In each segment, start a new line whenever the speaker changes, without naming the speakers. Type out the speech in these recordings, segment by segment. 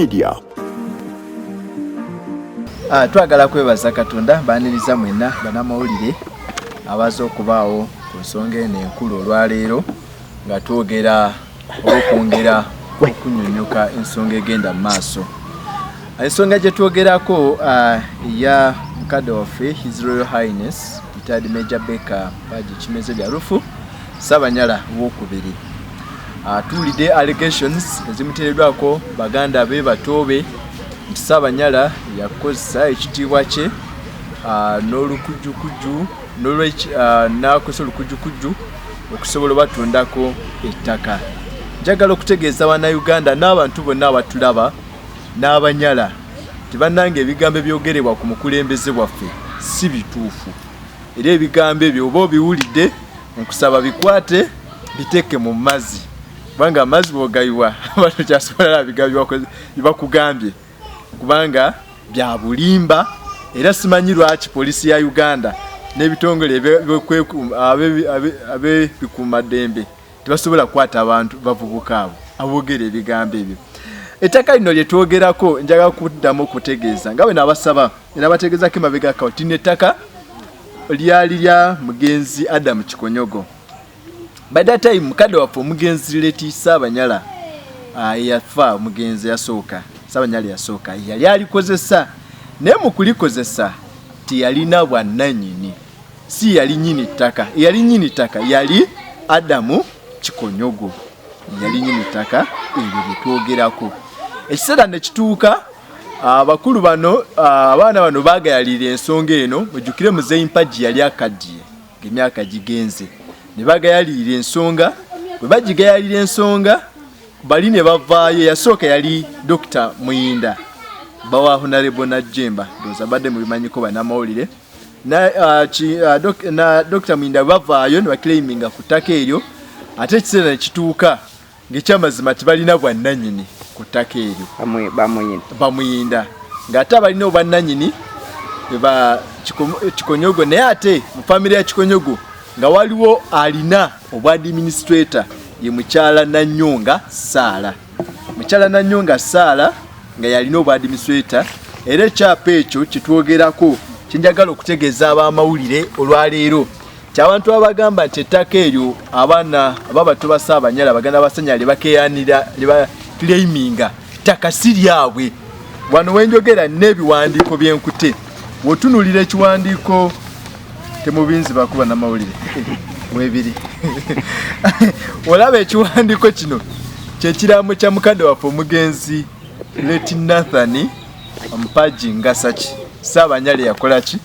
Media.
Twagala kwebaza Katonda, baniriza mwenna bannamawulire abaze okubaawo ku nsonga eno enkulu olwaleero nga twogera olw'okwongera okunyonyoka ensonga egenda mu maaso. Ensonga gye twogerako eya mukadde waffe His Royal Highness Retired Major Baker Mpagi Kimeze Byalufu Ssaabanyala owokubiri. Tuwulidde allegations ezimuteereddwako baganda be, bato be, nti Ssaabanyala yakozesa ekitiibwa kye n'olukujjukujju n'akozesa olukujjukujju okusobola obatundako ettaka. Njagala okutegeeza Bannayuganda n'abantu bonna abatulaba n'Abanyala nti bannange, ebigambo ebyogerebwa ku mukulembeze bwaffe si bituufu, era ebigambo ebyo oba obiwulidde, nkusaba bikwate biteeke mu mazzi, kubanga amazzi bw'ogayiwa aba tokyasobola bigambo byebakugambye, kubanga bya bulimba. Era simanyi lwaki poliisi ya Uganda n'ebitongole ab'ebikuumaddembe tebasobola kukwata abantu bavubuka abo aboogera ebigambo ebyo. Ettaka lino lye twogerako, njagala kuddamu okutegeeza nga bwe nabasaba era bategeezako emabegako nti n'ettaka lyali lya mugenzi Adam Kikonyogo. By that time mukadde waffe omugenzi late Ssaabanyala eyafa, omugenzi yasooka, Ssaabanyala yasooka, yali alikozesa, naye mu kulikozesa teyalina bwannannyini, si yali nnyini ttaka. Eyali nnyini ttaka yali Adamu Kikonyogo, yali nnyini ttaka eryo lye twogerako. Ekiseera ne kituuka, abakulu bano, abaana bano baagayalirira ensonga eno. Mujjukire Muzeeyi Mpagi yali akaddiye, ng'emyaka gigenze, ne bagayalirira ensonga. Bwe bagigayalira ensonga, bali ne bavaayo. Eyasooka yali Dr Muyinda, bawa Honorable Najjemba, ndowooza badde mubimanyiko bannamawulire. Na Dr Muyinda bavaayo ne baclaiminga ku ttaka eryo, ate ekiseera ne kituuka ng'ekyamazima tebalina bwannannyini ku ttaka eryo.
Bamuyinda.
Bamuyinda, ng'ate abalina obwannannyini ba Kikonyogo, naye ate mu famire ya Kikonyogo nga waliwo alina obwa administrator, ye mukyala Nanyonga Saala. Mukyala Nanyonga Saala nga yalina obwa administrator. Era ekyapa ekyo kyetwogerako, kyenjagala okutegeeza ab'amawulire olwaleero, kyabantu abagamba nti ettaka eryo abaana ababato ba Ssaabanyala, baganda basanyala, lyebakeyanira, lyebaclaiminga, ttaka si lyabwe. Wano wenjogera n'ebiwandiiko byenkute, wotunulira ekiwandiiko, temubinzi bakuba namawulire webiri, olaba ekiwandiiko kino kyekiraamo kya mukadde waffe omugenzi late Nathan Mpagi Ngasaki Ssaabanyala yakolaki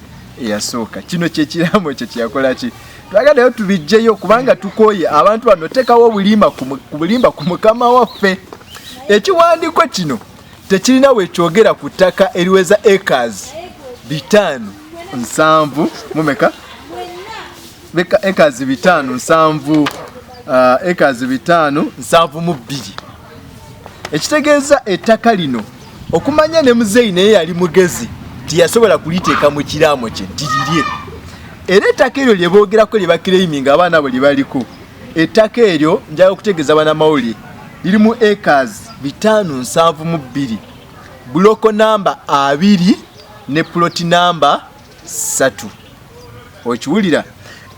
eyasooka. Kino kyekiraamo kye kyeyakolaki. Twagalayo tubijjeyo kubanga tukooye abantu bano tekawo obulimba ku bulimba ku mukama waffe. Ekiwandiiko kino tekirina wekyogera ku ttaka eriweza acres 570 mumeka, acres 570, acres 572, ekitegeeza ettaka lino okumanya ne muzeeyi naye yali mugezi, tiyasobola kuliteeka mu kiraamo kye nti lirye. Era ettaka eryo lye boogerako, lye baclaiminga abaana abo lye baliko, ettaka eryo njagala okutegeeza banamawulire liri mu acres 572, block namba 2 ne plot namba 3. Okiwulira?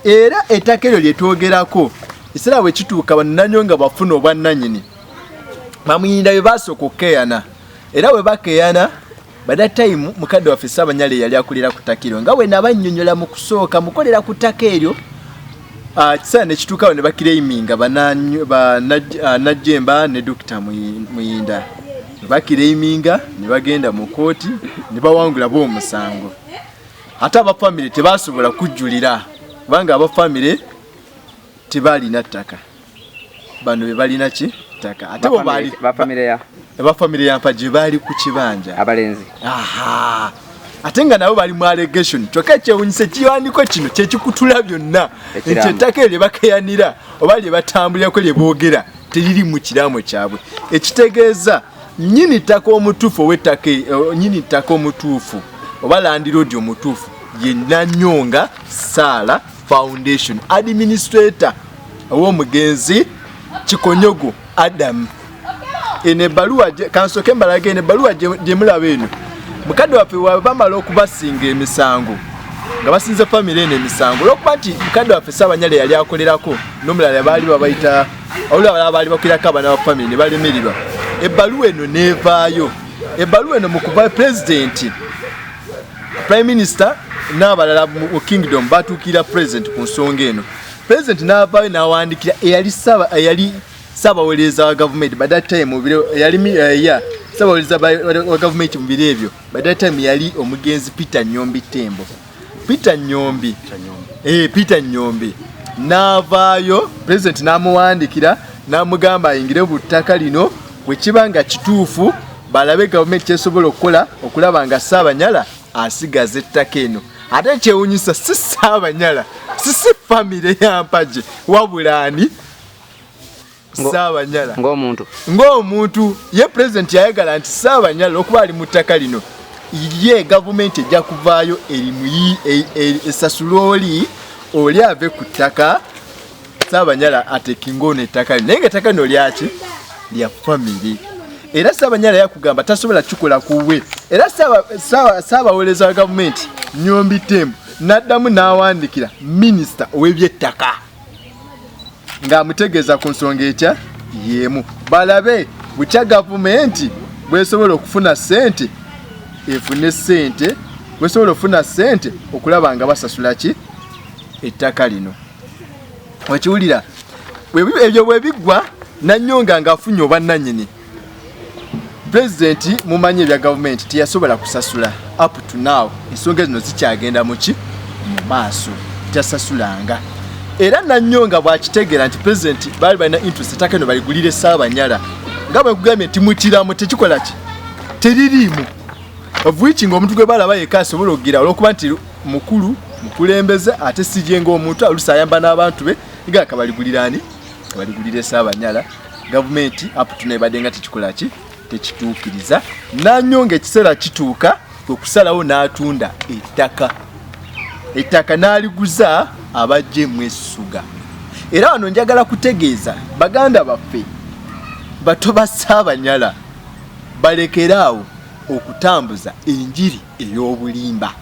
Era ettaka eryo lye twogerako, ekiseera bwe kituuka bannanyo nga bafuna obwannannyini, bamuyinda bwe basooka okukeeyana, era bwe bakeeyana, by that time mukadde waffe Ssaabanyala yali akulira ku ttaka eryo, nga bwe nabannyonnyola mu kusooka, mukolera ku ttaka eryo. Kiseera ne kituukawo ne baclaiminga Najjemba ne Dokita Muyinda, ne baclaiminga ne bagenda mu kooti ne bawangula bo omusango. Ate abafamire tebasobola kujjulira kubanga abafamire tebalina ttaka, bano be balina ki ttaka, ate bo baali
bafamire ya
abafamire ya Mpagi baali ku kibanja.
Abalenzi.
Aha, ate nga nabo bali mu allegation. Kyokka ekyewunyisa, ekiwandiiko kino kyekikutula byonna nti
Ekiraamo.
ettaka eryo lye bakeyanira oba lye batambulirako, lye boogera, teriri mu kiraamo kyabwe, ekitegeeza nnyini ttaka omutuufu ow'ettaka nnyini ttaka omutuufu oba landlord omutuufu ye Nanyonga Saala Foundation administrator ow'omugenzi Kikonyogo Adam. Eno ebbaluwa kansoke mbalage, eno ebbaluwa gye mulaba eno, mukadde waffe bamala okubasinga emisango nga basinze famire eno emisango olwokuba nti mukadde waffe Ssaabanyala yali akolerako n'omulala baali babayita olulala baali bakwirako abaana ba famire ne balemererwa. Ebbaluwa eno neevaayo, ebbaluwa eno mu kuva pulezidenti, prime minister n'abalala mu kingdom batuukirira president ku nsonga eno. President n'avaayo n'awandikira eyali saabawolereza wa gavumenti by that time mu biro eyali ya saabawolereza wa gavumenti mu biro ebyo, by that time yali omugenzi Peter Nyombi Tembo. Peter Nyombi, Peter Nyombi n'avaayo, president n'amuwandikira n'amugamba ayingire mu ttaka lino bwe kiba nga kituufu, balabe gavumenti kyesobola okukola okulaba nga Ssaabanyala asigaza ettaka eno. Ate kyewunyisa, si Ssaabanyala, si famire ya Mpagi, wabula ani? Ssaabanyala
ng'omuntu.
Ng'omuntu ye. Pulezidenti yayagala nti Ssaabanyala okuba ali mu ttaka lino, ye gavumenti ejja kuvaayo esasule oli ave ku ttaka, Ssaabanyala atekinga ono ettaka lino. Naye nga ettaka lino lyaki? Lya famire. Era Ssaabanyala yakugamba tasobola kikola kuwe. Era saabawolereza wa gavumenti Nyombi Tembo n'addamu n'awandikira minisita ow'ebyettaka ng'amutegeeza ku nsonga etya y'emu, balabe butya gavumenti bwesobola okufuna ssente, efune ssente, bwesobola okufuna ssente okulaba nga basasula ki? Ettaka lino. Okiwulira? Ebyo bwe biggwa, Nanyonga ng'afunye obwannannyini, pulezidenti, mumanyi ebya gavumenti, teyasobola kusasula. Up to now ensonga zino zikyagenda muki? Mu maaso. Tasasulanga. Era Nanyonga bwakitegeera nti pulezidenti baali balina interest ettaka eno baligulire Ssaabanyala, nga bwe kugambye nti mukiramu tekikola ki? Teririimu, of which nga omuntu gwe balaba yekka asobola okugira, olwokuba nti mukulu mukulembeze, ate sije ngaomuntu alusi ayamba n'abantu be, nga kabaligulira ani? Kabaligulire Ssaabanyala. Gavumenti up to now ebadde nga tekikola ki? Tekituukiriza. Nanyonga ekiseera kituuka kwe kusalawo n'atunda ettaka, ettaka n'aliguza abajje mwesuga. Era wano njagala kutegeeza baganda baffe bato ba Ssaabanyala balekeraawo okutambuza enjiri ey'obulimba.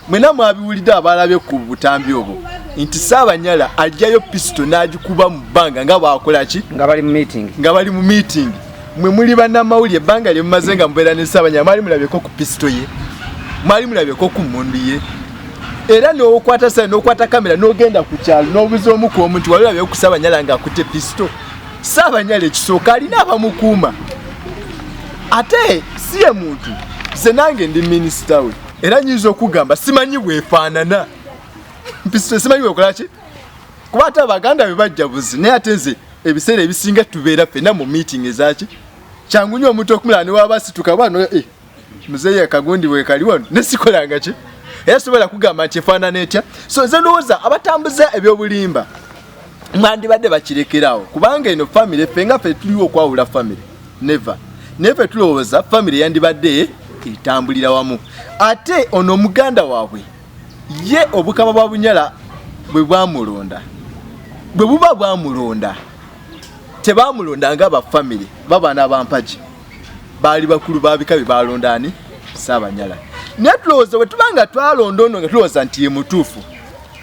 Mwena mwabiwulidde abalabye ku butambi obwo nti Ssaabanyala ajjayo pisito n'agikuba mu bbanga nga bwakola ki?
Nga bali mu meeting.
Nga bali mu meeting. Mwe muli bannamawulire, ebbanga lye mumaze nga mubeera ne Ssaabanyala, mwali mulabyeko ku pisito ye? Mwali mulabyeko ku mmundu ye? Era n'okwata sa n'okwata kamera n'ogenda ku kyalo n'obuza omu ku omu nti wali olabyeko ku Ssaabanyala ng'akutte pisito? Ssaabanyala ekisooka alina abamukuuma, ate si ye muntu. Nze nange ndi minisita we, era nyinza okugamba simanyi bwefaanana pisito, simanyi bwekola ki, kuba ate abaganda be bajja buzi. Naye ate nze ebiseera ebisinga tubeera ffenna mu meeting ezaki, kyangu nnyo omuntu okumulaba newaba asituka bano, muzeeyi akagundi bwekali wano nesikolanga ki, era sobola kugamba nti efaanana etya. So nze ndowooza abatambuza ebyobulimba mwandibadde bakirekerawo, kubanga eno famire, ffe nga ffe tuliwo okwawula famire? Never. Naye ffe tulowooza famire yandibadde etambulira wamu. Ate ono omuganda waabwe ye, obukama bwa Bunyala bwe bwamulonda, bwe buba bwamulonda, tebamulonda nga bafamire babaana bampagi, baali bakulu ba bika bye balonda ani? Ssaabanyala. Naye tulowooza bwe tuba nga twalonda ono nga tulowooza nti ye mutuufu,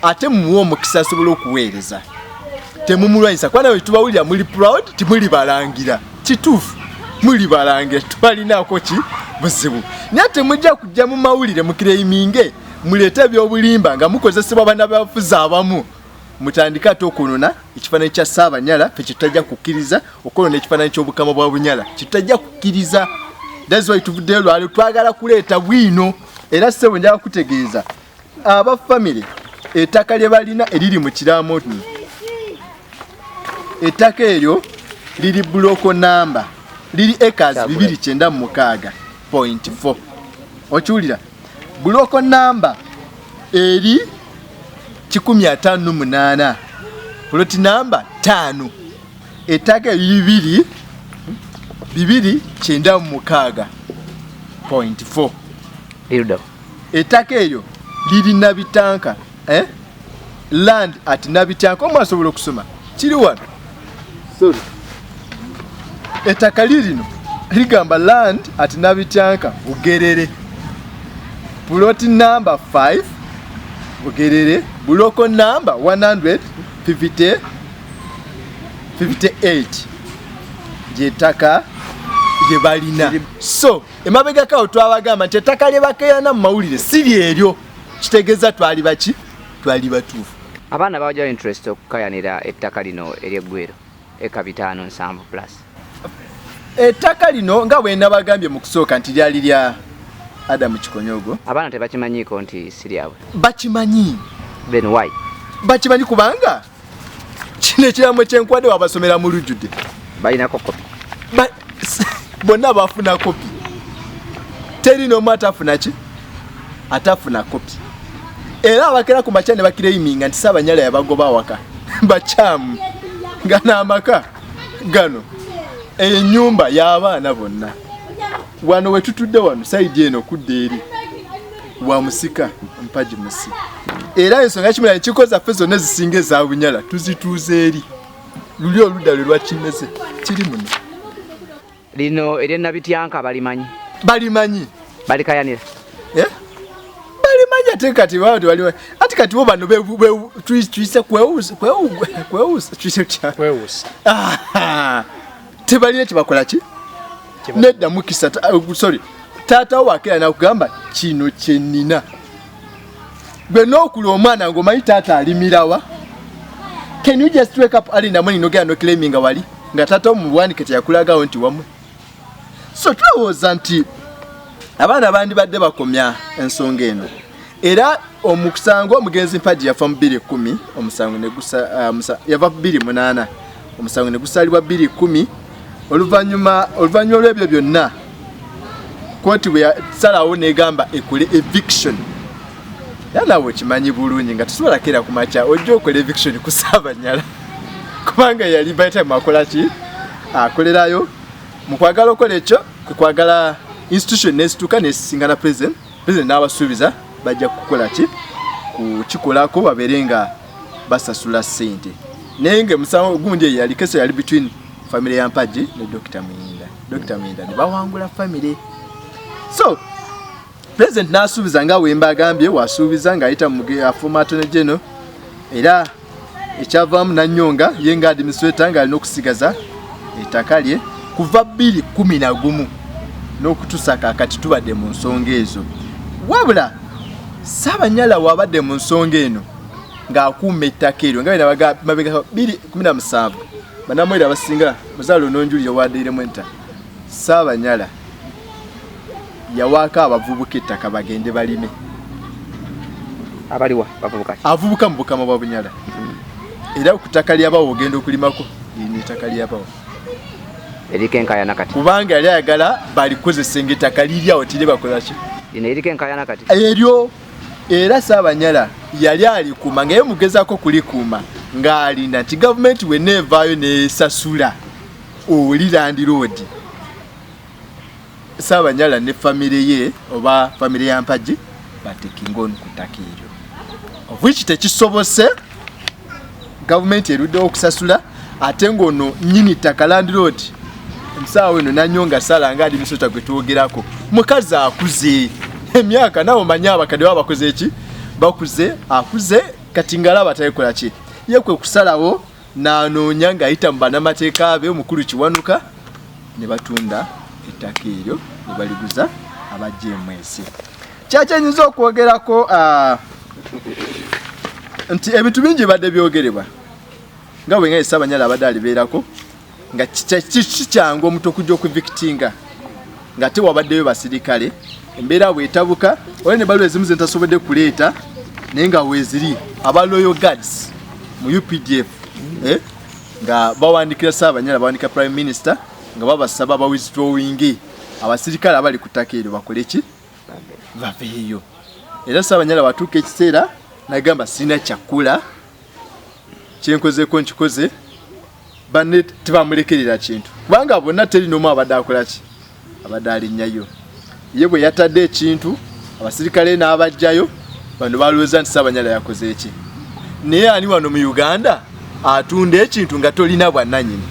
ate mumuwe omukisa asobole okuweereza, temumulwanyisa, kuba nawe tubawulira muli proud timuli balangira. Kituufu, muli balangira, tubalinaako ki buzibu? Naye temujja kujja mu mawulire mukireiminge, muleete ebyobulimba nga mukozesebwa bannabyabufuzi abamu, mutandike ate okwonona ekifaananyi kya Ssaabanyala. Ffe kyetutajja kukkiriza, okwonona ekifaananyi ky'obukama bwa Bunyala, kyetutajja kukkiriza. That's why tuvuddeyo lwali, twagala kuleeta bwino. Era ssebo, njagala kutegeeza aba famire ettaka lye balina eriri mu kiraamo, ettaka eryo liri block number, liri acres 296.4. Okiwulira? Block number eri 158, plot number 5. Ettaka eriri 2 296.4.
Liruddawo?
Ettaka eryo liri Nabitanka, eh? Land at Nabitanka. Omu asobola okusoma, kiri wano. Sorry. Ettaka lirino ligamba land at Nabityanka Bugerere, plot number 5 Bugerere, block number 158 gyettaka lye balina. So emabegako twabagamba nti ettaka lye bakeyana mu mawulire si lyeryo, kitegeeza twali baki, twali batuufu.
Abaana bawajjayo interest okukayanira ettaka lino ery'eggwero eka 570 plus.
Ettaka lino nga bwe nabagambye mu kusooka nti lyali lya Adamu Kikonyogo.
Abaana tebakimanyiiko nti si lyabwe?
Bakimanyi.
Then why?
Bakimanyi kubanga kino ekiramo kyenkwadde wabasomera mu lujjudde.
Balinako kopi?
Bonna bafuna kopi, teri n'omu atafuna ki, atafuna kopi. Era abakera ku makya ne bakireiminga nti Ssaabanyala yabagoba awaka, bakyamu, nga n'amaka gano ennyumba y'abaana bonna. Wano we tutudde wano sayidi eno kudda eri wa musika Mpagi Musi, era ensonga kimula enkiiko zaffe zonna ezisinga eza Bunyala tuzituuza eri luli oludda lwe lwakimeze kiri muno.
Lino ery'e Nabityanka balimanyi?
Balimanyi.
Balikayanira?
Eh? Balimanyi, ate kati baba tebalimanyi, ate kati bo bano tuyise kwewusa, kwewusa, tuyise kya
Kwewusa.
Ah, tebalina kyebakola ki nedda mukisa sorry, taata wo wakeera nakugamba kino kyenina, gwe nookula omwana ng'omanyi taata alimirawa. Can you just wake up early in the morning nogenda noclaiminga wali nga taata wo mu buwandiike teyakulagawo nti wamwe? So tulowooza nti abaana bandibadde bakomya ensonga eno. Era omusango, omugenzi Mpagi yafa mu 2010, omusango ne yava 2008, omusango ne gusalibwa 2010. Oluvannyuma lw'ebyo byonna, kooti bwe yasalawo negamba ekole eviction. Era naawe okimanyi bulungi nga tosobola keera ku makya ojja okola eviction ku Ssaabanyala, kubanga yali by time akola ki, akolerayo. Mu kwagala okola ekyo, kwe kwagala institution nesituka nesisinkana president, president n'abasuubiza bajja kukola ki, kukikolako babeere nga basasula ssente. Naye nga omusango gundi eyo yali case yali between family ya Mpagi ne Dr Muyinda. Dr Muyinda ne bawangula family. So president n'asuubiza nga wemba agambye wasuubiza ng'ayita mu former attorney general, era ekyavaamu Nanyonga ye nga administrator ng'alina okusigaza ettaka lye kuva 2011 n'okutuusa kaakati tubadde mu nsonga ezo. Wabula Ssaabanyala wabadde mu nsonga eno ng'akuuma ettaka eryo nga mabega 2017, bannamawulire abasinga muzaalo ononjulira waddeiremu enta, Ssaabanyala yawaako abavubuka ettaka bagende balime.
Abaliwa bavubuka ki?
Avubuka mu Bukama bwa Bunyala. Era ku ttaka lyabawo ogenda okulimako, lirina ettaka lyabawo.
Eriko enkayana kati?
Kubanga yali ayagala balikozese nga ettaka liri awo tiri bakola ki.
Lino eriko enkayana kati?
Eryo. Era Ssaabanyala yali alikuuma nga ye mugezaako kulikuuma ng'alinda nti gavumenti weneevaayo nesasula oli landlord, Ssaabanyala ne famire ye oba famire ya Mpagi batekinga onu ku ttaka eryo, of which tekisobose. Gavumenti eruddewo okusasula, ate ng'ono nnyini ttaka landlord omusaawa eno Nanyonga Sala nga administrator gwe twogerako mukazi akuze emyaka, nawe omanyi abakadde baba bakoze eki, bakuze, akuze kati ngalaba tayekola ki, ye kwe kusalawo n'anoonya ng'ayita mu bannamateeka be omukulu Kiwanuka ne batunda ettaka eryo ne baliguza abajja emwesi. Kyakyenyinza okwogerako nti ebintu bingi bibadde byogerebwa nga bwe nga Ssaabanyala abadde alibeerako nga kikyangu omuntu okujja okuevictinga nga te wabaddeyo basirikale, embeera bwetabuka oba ne baluwa ezimu zentasobodde kuleeta, naye nga weeziri aba royal guards mu UPDF, eh, nga bawandikira Ssaabanyala, bawandika prime minister nga babasaba ba withdrawing abasirikale abali ku ttaka eryo bakole ki, baveeyo. Era Ssaabanyala watuuka ekiseera nagamba sirina kyakula, kyenkozeeko nkikoze. Banne tebamulekerera kintu kubanga bonna teri n'omu abadde akola ki, abadde alinnyayo. Ye bwe yatadde ekintu abasirikale n'abajjayo, bano balowooza nti Ssaabanyala yakoze eki. Naye ani wano mu Uganda atunda ekintu nga tolina bwannanyini?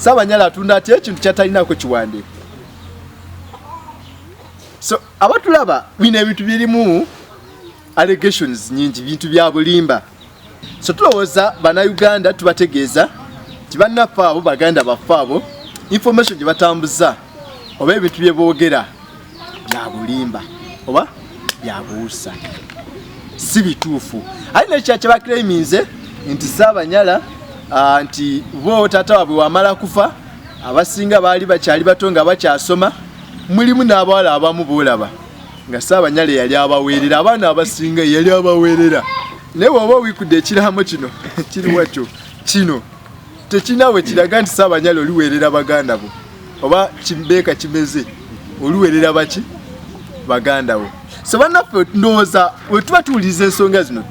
Saabanyala atunda atya ekintu kyatalinako kiwandiiko? So abatulaba, bino ebintu birimu allegations nyingi, bintu bya bulimba. So tulowooza Bannayuganda tubategeeza nti bannaffe abo, baganda baffe abo, information gye batambuza oba ebintu bye boogera bya bulimba oba bya buusa, si bituufu. Ate nekya kye baclaiminze nti Saabanyala, nti bo taata waabwe wamala kufa, abasinga baali bakyali bato nga bakyasoma. Mulimu n'abawala abamu boolaba nga Saabanyala yali abaweerera, abaana abasinga yali abaweerera. Naye bw'oba owikudde ekiraamo kino kiri wakyo, kino tekirina we kiraga nti Saabanyala oliweerera baganda bo oba kibeeka kimeze oliweerera baki baganda bo. So bannaffe, ndowooza we tuba tuwuliriza ensonga zino,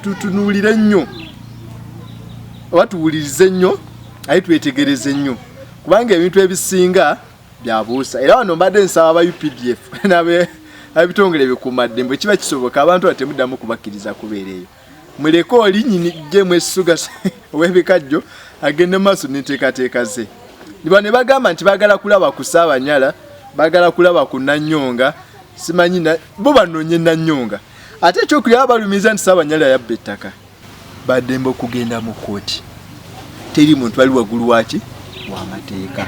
tutunuulire nnyo oba tuwulirize nnyo, aye twetegereze nnyo, kubanga ebintu ebisinga byabuusa. Era wano mbadde nsaba aba UPDF n'abitongole bikuumaddembe, kiba kisoboka abantu abo temuddamu kubakkiriza kubeera eyo. Muleke oli nyini gemu essuga ow'ebikajjo agende mu maaso n'enteekateeka ze. Bano ne bagamba nti baagala kulaba ku Saabanyala, baagala kulaba ku Nannyonga, simanyi bo banoonye Nannyonga. Ate ekyokulya balumiza nti Saabanyala yabba ettaka. Baddembe okugenda mu kkooti, teri muntu ali waggulu waki w'amateeka.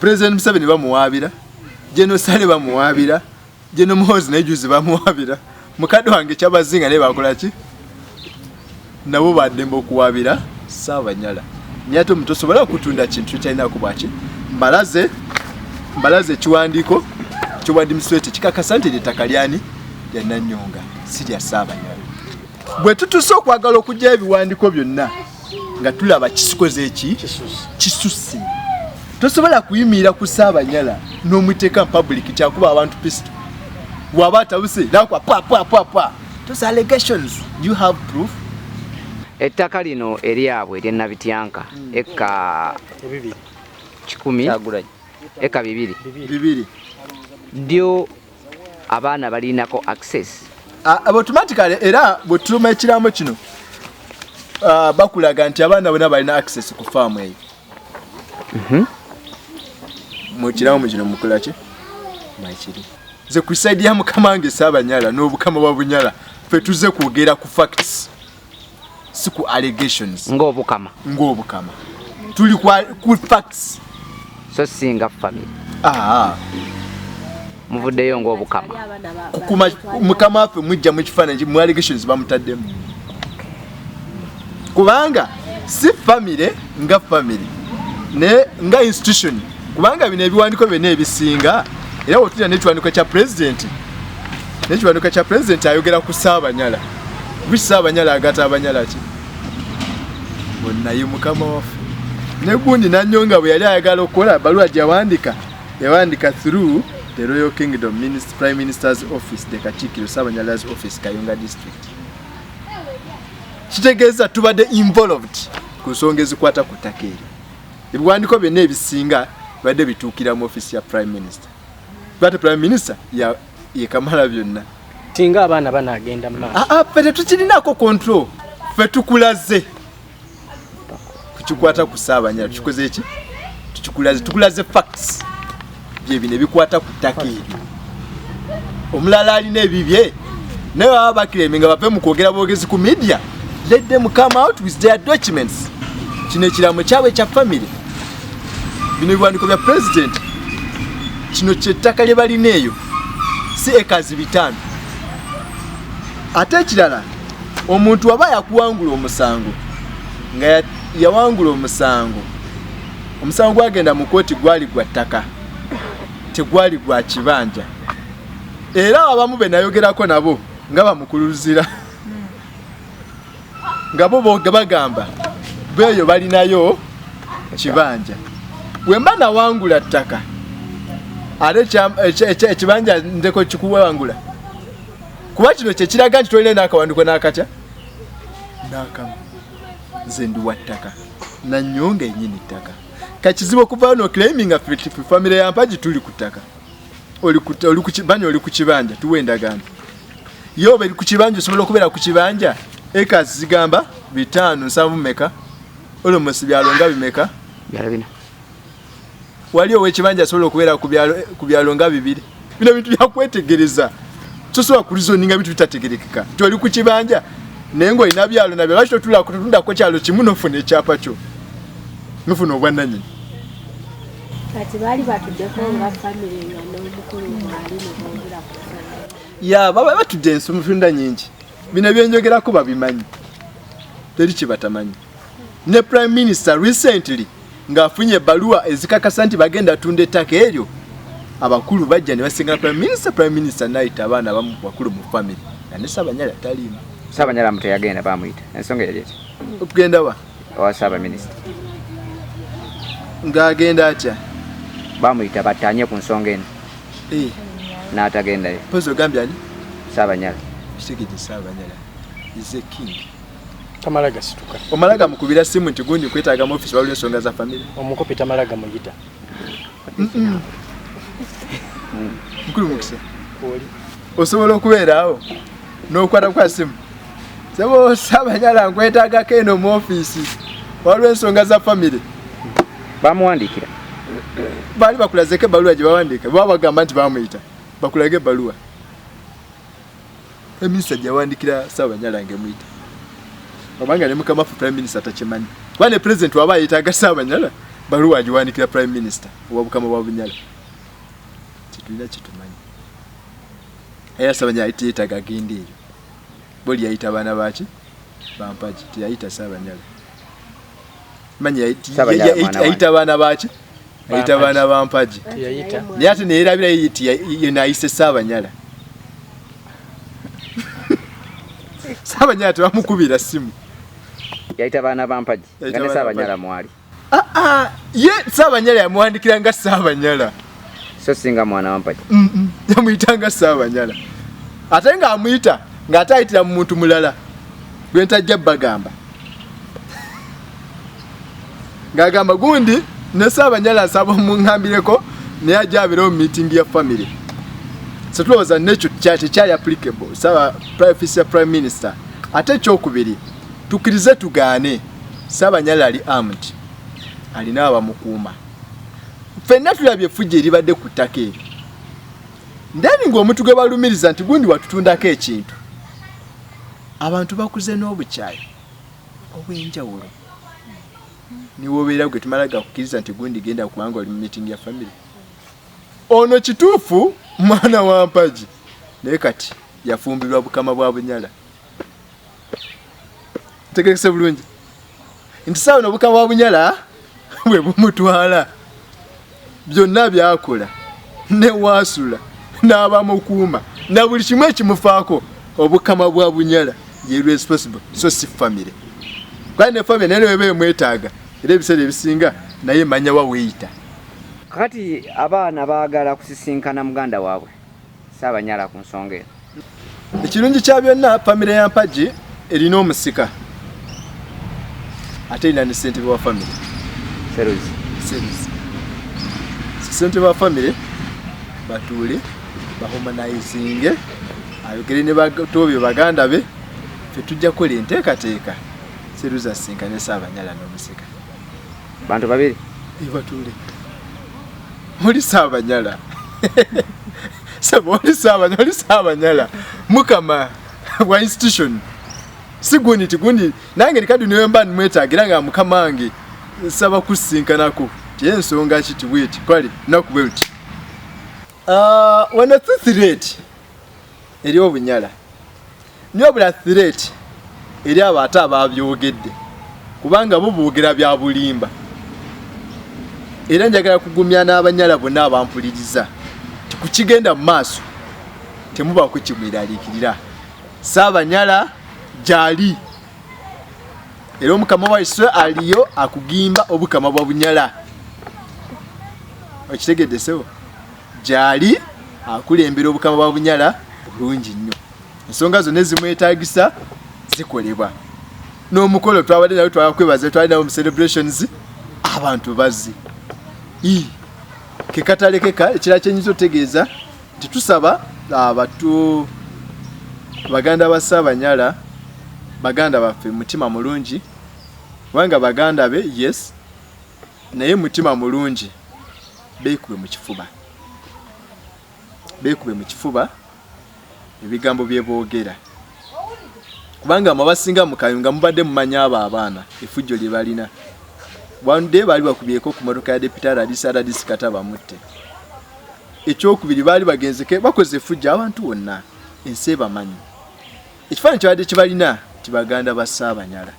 Pulezidenti Museveni bamuwaabira, General Saleh bamuwaabira, General Muhoozi naye juzi bamuwaabira, mukadde wange Kyabazinga naye bakola ki, nabo baddembe okuwaabira Saabanyala. Naye ate omuntu tosobola kutunda kintu kyotalinako bwaki. Mbalaze ekiwandiiko ky'obwadministrate kikakasa nti ettaka lyani? Lya Nannyonga, si lya Saabanyala. Bwe tutuuse okwagala okuggyayo ebiwandiiko byonna nga tulaba kisikoze eki kisusse. Tosobola kuyimirira ku Saabanyala n'omuteeka mu public kyakuba abantu pistol, waba atabuse nakwa pa pa pa pa. Those allegations, do you have proof?
Ettaka lino eryabwe ery'e Nabityanka, eka 100, eka 2.
2.
Ddyo abaana balinako access?
Automatically, era bwe tuluma ekiraamo kino, bakulaga nti abaana bonna balina access ku faamu eyo. Mu kiraamo kino mukolaki mwekiri. Nze ku side ya mukama wange Saabanyala n'obukama bwa Bunyala, ffe tuzze kwogera ku facts, si ku allegations.
Ng'obukama.
Ng'obukama tuli ku facts.
So singa family.
Ah.
Muvuddeyo ng'obukama.
Kukuma mukama waffe mujja mu kifaananyi mu allegations bamutaddemu, kubanga si family nga family naye nga institution, kubanga bino ebiwandiiko byonna ebisinga, era wotulina n'ekiwandiiko kya president, n'ekiwandiiko kya president ayogera ku Saabanyala, which Saabanyala agata abanyala ki bonna ye mukama waffe. Ne gundi Nanyonga bwe yali ayagala okukola baluwa gyawandika, yawandika through the Royal Kingdom Prime Minister's Office, the Katikiro Saabanyala's Office, Kayunga District. Kitegeeza tubadde involved ku nsonga ezikwata ku ttaka eryo. Ebiwandiiko byonna ebisinga bibadde bituukira mu office ya Prime Minister, bate Prime Minister yekamala byonna.
Singa abaana banagenda mu maaso.
Ah, ah, ffe tetukirinako control. Ffe tukulaze kukikwata ku Saabanyala, tukikoze eki tukikulaze, tukulaze facts byebino ebikwata ku ttaka eryo. Omulala alina ebibye naye baba baclaiminga, bave mu kwogera bwogezi ku media. Let them come out with their documents. Kino ekiramo kyabwe kya family, bino ebiwandiiko bya president, kino kyettaka lye balina eyo, si ekazi 500. Ate ekirala, omuntu waba yakuwangula omusango, nga yawangula omusango, omusango gwagenda mu kooti gwali gwa ttaka, tegwali gwa kibanja. Era abamu be nayogerako nabo nga bamukuluzira nga bo bagamba beeyo balinayo kibanja. Bwe mba nawangula ttaka, ate ekibanja ndeko kikuwangula, kuba kino kyekiraga nti tolina n'akawandiiko n'akatya n'akamu. Nze ndi wa ttaka, Nanyonga enyini ttaka. Kakizibu okuvayo noclaiminga ffe famire ya Mpagi tuli ku ttaka. Oli ku kibanja, oli ku kibanja, tuwa endagaano yo oba eri ku kibanja. Osobola okubeera ku kibanja, acres zigamba 570 meka, almost byalo nga bimeka?
Byalo bina.
Wali ow'ekibanja asobola okubeera ku byalo nga bibiri. Bino bintu byakwetegereza, tosobola kulizoninga bintu bitategerekeka nti oli ku kibanja naye ng'olina byalo nabyo. Lwaki totundako kyalo kimu nofuna ekyapa kyo nofuna obwannanyini?
Kati baali batuddeko nga famire nga n'omukulu mwali ne boogera ku nsonga.
Ya, baba batudde ensonda nyingi. Bino byenjogerako babimanyi, teri kye batamanyi. Ne Prime Minister recently ng'afunye ebbaluwa ezikakasa nti bagenda tunda ettaka eryo, abakulu bajja ne basingana Prime Minister. Prime Minister nayita abaana abamu ku bakulu mu family nga ne Saabanyala taliimu.
Saabanyala mu teyagenda, bamuyita. Ensonga yali eti?
Okugenda wa?
Owa Saabaminisita.
Ng'agenda atya?
Bamuyita battanye ku nsonga eno, n'atagendayo.
Pozi ogambye ani?
Saabanyala.
Kitegedde, Saabanyala is a king.
Tamala gasituka.
Omala gamukubira simu nti gundi kwetaaga mu office, waliwo ensonga za family.
Omukopi tamala gamuyita.
Mukulu Mukisa,
Oli.
osobola okubeera awo n'okwata kwa simu, sebo Saabanyala nkwetaagako eno mu ofiisi, waliwo ensonga za family?
Bamuwandiikira.
Baali bakulazeko ebbaluwa gye bawandiika? Baba bagamba nti bamuyita, bakulage ebbaluwa minisita gyewandikira Saabanyala ngaemuyita, obanga ne mukama waffe Prime Minister takimanyi. Kuba ne President waba yeetaaga Saabanyala, baluwa agiwandikira Prime Minister owa Bukama bwa Bunyala. Tetulina kyetumanyi, era Saabanyala teyeetaaga agenda eyo. Boli yayita abaana baki bampagi, teyayita Saabanyala. Manyi
Saabanyala mwana wange.
yayita abaana baki, ayita abaana bampagi.
Teyayita.
Naye ate neyerabira ye ti yenayise Saabanyala. Saabanyala tebamukubira simu.
Yayita baana bampagi nga
Yayita
ne
baana
Saabanyala
bampagi.
mwali.
Ah, ah, ye Saabanyala yamuwandikira nga Saabanyala.
So singa mwana wampagi.
Yamuyita nga Saabanyala, ate ng'amuyita ng'ate ayitira mu muntu mulala gwe ntajja bagamba, ng'agamba gundi ne Saabanyala asaba omuŋŋambireko naye ajja abeerewo mu meeting ya family. So tulowooza nekyo tekyali applicable saba office ya Prime Minister. Ate ekyokubiri, tukkirize tugaane, Saabanyala ali armed, alina abamukuuma. Ffenna tulabye effujjo eribadde ku ttaka eryo. Then ng'omuntu gwe balumiriza nti gundi watutundako ekintu, abantu bakuze n'obukyayi obw'enjawulo. Niwobeera gwe tumala gakukkiriza nti gundi genda kubanga oli mu meeting ya family. Ono kituufu mwana wa mpagi, naye kati yafumbirwa Bukama bwa Bunyala. Ntegerekese bulungi nti saawa no Obukama bwa Bunyala bwe bumutwala, byonna byakola, ne waasula n'abamukuuma na buli kimu ekimufaako, Obukama bwa Bunyala ye responsible, so si family. Kuba ne family naye weba emwetaaga, era ebiseera ebisinga naye manya wa weeyita.
Kakati abaana baagala kusisinkana muganda waabwe Saabanyala ku nsonga eno.
Ekirungi kya byonna, famire ya Mpagi erina omusika, ate erina ne ssentebe wa famire.
Seruzi.
Seruzi. Ssentebe wa famire batuule bahumanizinge, ayogere ne batobye baganda be. Ffe tujja kukola enteekateeka, Seruzi asinkane Saabanyala n'omusika.
Bantu babiri.
Batuule. Oli Saabanyala, sebo, oli Saabanyala, oli Saabanyala mukama wa institution, si gundi ti gundi nange likadi niwe mba nimwetaagira nga mukama wange nsaba kusisinkanako ti ensonga kiti bweti kwali naku bwe luti. Ah, wano si threat eri Obunyala, niyo bula threat eri abo ate ababyogedde, kubanga bo boogera bya bulimba. Era njagala kugumya n'Abanyala bonna abampuliriza ti kukigenda mu maaso temubaako kimweraliikirira. Saabanyala gyali, era Omukama waife aliyo akugimba Obukama bwa Bunyala. Okitegedde sebo? Gyali akulembera Obukama bwa Bunyala bulungi nnyo, ensonga zonna ezimwetagisa zikolebwa. N'omukolo twabadde nawe, twakwebaza, twali nawo mu celebrations, abantu bazzi kekatalekeka. Ekirala kyenyinza otegeeza nti tusaba abatu baganda ba Ssaabanyala, baganda baffe, mutima mulungi, kubanga baganda be, yes. Naye mutima mulungi, beekube mu kifuba, beekube mu kifuba ebigambo bye boogera, kubanga mwe abasinga mu Kayunga mubadde mumanya abo abaana effujjo lye balina. One day baali bakubyeko ku motoka ya Deputy RDC, RDC kata bamutte. Ekyokubiri, baali bagenzeke bakoze effujjo abantu wonna ensi ebamanyi. Ekifaananyi kyabadde kibalina ti baganda ba Ssaabanyala.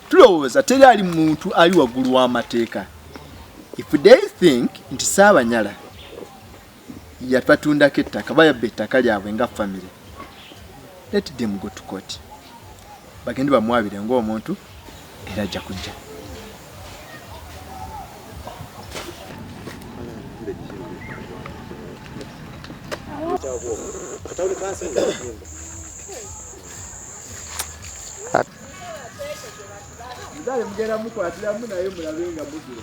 Tulowooza teri ali muntu ali waggulu w'amateeka. If they think nti Ssaabanyala yabatundako ettaka, bayabba ettaka lyabwe nga family, let them go to court, bagende bamuwabire ng'omuntu, era ajja kujja. Muzale mugenda mukwatiramu naye mulabe nga mugula.